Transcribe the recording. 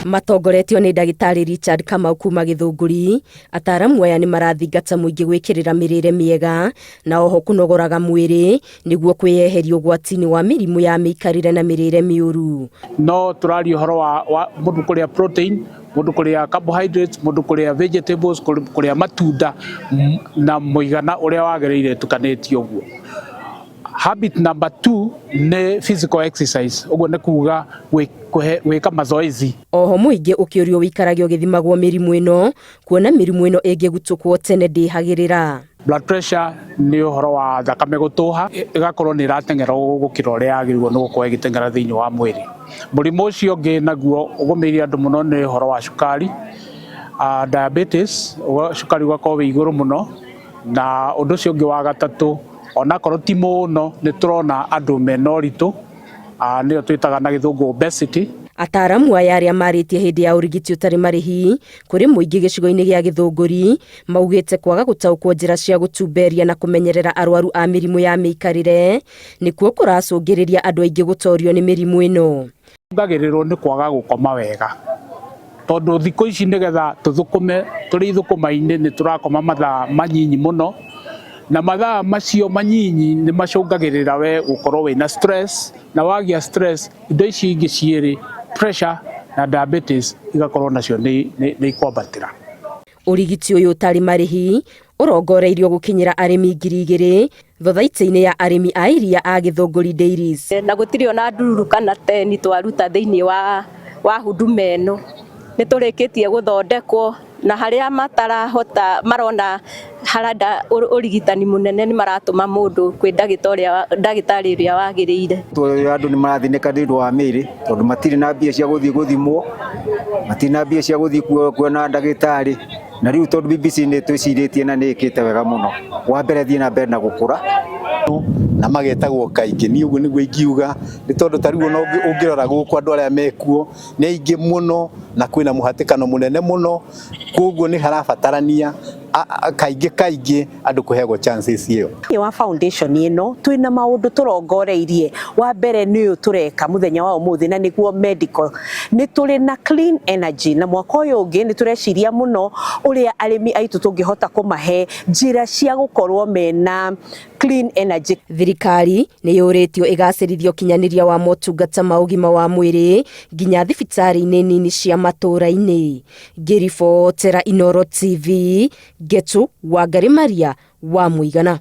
Matongoretio nĩ ndagĩtarĩ Richard Kamau kuma Gĩthũngũri, ataaramu aya nĩ marathingata mũingĩ gwĩkĩrĩra mĩrĩre mĩega na oho kũnogoraga mwĩrĩ nĩguo kwĩyeheria ũgwati-inĩ wa mĩrimũ ya mĩikarĩre na mĩrĩre mĩũru. No tũraria ũhoro wa mũndũ kũrĩa protein, mũndũ kũrĩa carbohydrates, mũndũ kũrĩa vegetables, kũrĩa matunda na mũigana ũrĩa wagĩrĩire tukanĩtio ũguo. Habit number 2 nĩ physical exercise, ũguo nĩ kuga gwĩka mazoezi. Oho mũingĩ ũkĩũrio wĩikarage ũgĩthimagwo mĩrimũ ĩno, kuona mĩrimũ ĩno ĩngĩgutũkwo tene ndĩhagĩrĩra. Blood pressure nĩ ũhoro wa thakame gũtũha, ĩgakorwo nĩ ĩrateng'era gũkĩra ũrĩa yagĩrĩirwo nĩ gũkorwo ĩgĩteng'era thĩinĩ wa mwĩrĩ. Mũrimũ ũcio ũngĩ naguo ũgũmĩire andũ mũno nĩ ũhoro wa cukari, diabetes, cukari ũgakorwo wĩ igũrũ mũno. Na ũndũ ũcio ũngĩ wa gatatũ, onakorwo ti mũno, nĩ tũrona andũ mena ũritũ, nĩyo twĩtaga na gĩthũngũ obesity. Ataaramu aya arĩa marĩtie hĩndĩ ya ũrigiti ũtarĩ marĩhi kũrĩ mũingĩ gĩcigo-inĩ gĩa Gĩthũngũri maugĩte kwaga gũtaũkwo njĩra cia gũtumberia na kũmenyerera arwaru a mĩrimũ ya mĩikarĩre nĩkuo kũracũngĩrĩria andũ aingĩ gũtorio nĩ mĩrimũ ĩno. Ngagĩrĩrwo nĩ kwaga gũkoma wega, tondũ thikũ ici nĩgetha tũthũkũme tũrĩ ithũkũma-inĩ nĩ tũrakoma mathaa manyinyi mũno, na mathaa macio manyinyi nĩ macũngagĩrĩra we gũkorwo wĩna stress, na wagĩa stress indo ici ingĩ cierĩ, pressure na diabetes, igakorwo nacio nĩ ikwambatĩra. Ũrigiti ũyũ ũtarĩ marĩhi ũrongoreirio gũkinyĩra arĩmi 2000 thothaitĩ-inĩ ya arĩmi a iria a Gĩthũngũri Dairies. Na gũtirĩ ona ndururu kana teni twaruta thĩinĩ wa huduma ĩno. Nĩ tũrĩkĩtie gũthondekwo, na harĩa matarahota marona haranda ũrigitani mũnene nĩ maratũma mũndũ kwĩ ndagĩtarĩ ũrĩa wagĩrĩire. Andũ nĩ marathĩnĩka nĩ ũndũ wa mĩĩrĩ, tondũ matirĩ na mbia cia gũthiĩ gũthimwo, matirĩ na mbia cia gũthiĩ kuona ndagĩtarĩ. Na rĩu tondũ BBC nĩ twĩcirĩtie na nĩ ĩkĩte wega mũno, wa mbere thiĩ na mbere na gũkũra. Na magetagwo kaingĩ, niĩ ũguo nĩguo ingiuga, nĩ tondũ ta rĩu ona ũngĩrora gũkũ andũ arĩa mekuo nĩ aingĩ mũno na kwĩna mũhatĩkano mũnene mũno, koguo nĩ harabatarania kaingĩ kaingĩ andũ kũheagwo chances ĩyo. Thĩinĩ wa foundation ĩno twĩna maũndũ tũrongoreirie. Wa mbere nĩ ũyũ tũreka mũthenya wa ũmũthĩ, na nĩguo medical. Nĩ tũrĩ na clean energy, na mwaka ũyũ ũngĩ nĩ tũreciria mũno ũrĩa arĩmi aitũ tũngĩhota kũmahe njĩra cia gũkorwo mena clean energy. Thirikari nĩ yũrĩtio ĩgacĩrithia ũkinyanĩria wa motungata ma ũgima wa mwĩrĩ nginya thibitarĩ-inĩ nini cia matũũra-inĩ. Ngĩribotera Inooro TV, Ngetu Wangari Maria wa Mũigana.